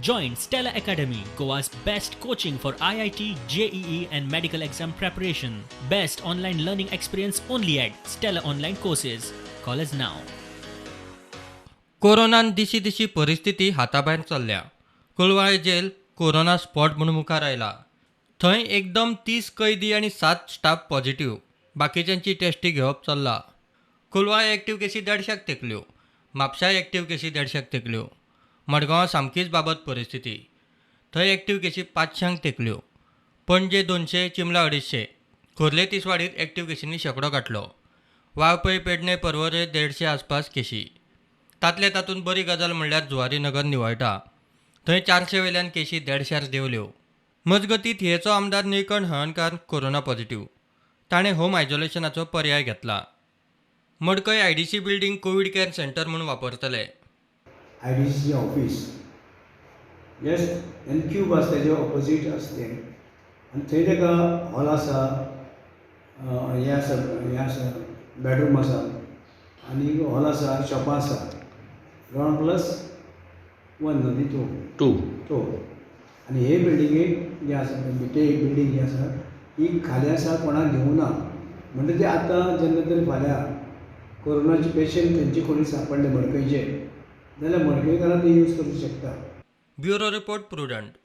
Join Stella Academy, Goa's best coaching for IIT, JEE, and medical exam preparation. Best online learning experience only at Stella Online Courses. Call us now. कोरोनान दिशी दिशी परिस्थिती हाताभायर चल्ल्या. Colvale gel corona spot म्हूण मुखार आयला. थंय एकदम 30 कैदी आनी 7 स्टाफ पॉझिटिव्ह. बाकीच्यांची टेस्टी घेवप चल्ला. कोलवाळे एक्टिव्ह केसी 150क तेंकल्यो. म्हापशाय एक्टिव्ह केसी 150क तेंकल्यो. मडगांवां सामकीच बाबत परिस्थिती. थंय एक्टिव्ह केसी 500क तेंकल्यो. पणजे 200, चिंबला 250, खोर्ले तिसवाडीत एक्टिव्ह केसींनी शेंकडो गांठलो. वाळपय, पेडणे, पर्वरे 150 आसपास केशी. तांतले तातूंत बरी गजाल म्हणल्यार जुवारी नगर निवळटा. थंय 400 वयल्यान केशी 150र देंवल्यो. मजगतीं, थियेचो आमदार निळकंठ हळर्णकार कोरोना पॉझिटिव्ह. ताणें होम आयसोलेशनाचो पर्याय घेतला. मडकय IDC building Covid care centre म्हूण वापरतले. IDC office just N cube आसा, तेजे ऑपोजीट आसा तें आनी थंय ताका हॉल आसा, हें आसा, हें आसा, बेडरूम आसा आनी हॉल आसा, शॉपां आसा. ग्रावंड प्लस वन न्ही टू? टू. टू. आनी हे बिल्डिंगेक जें आसा, ते एक बिल्डींग जी आसा ही खाली आसा, कोणाक घेवंक ना. म्हणटा ते आतां जेन्ना तरी फाल्यां कोरोनाचे पेशंट थंयचे कोणी सांपडले मडकयचे जाल्यार मडकयकारां ते यूज करूंक शकता. Bureau report, Prudent.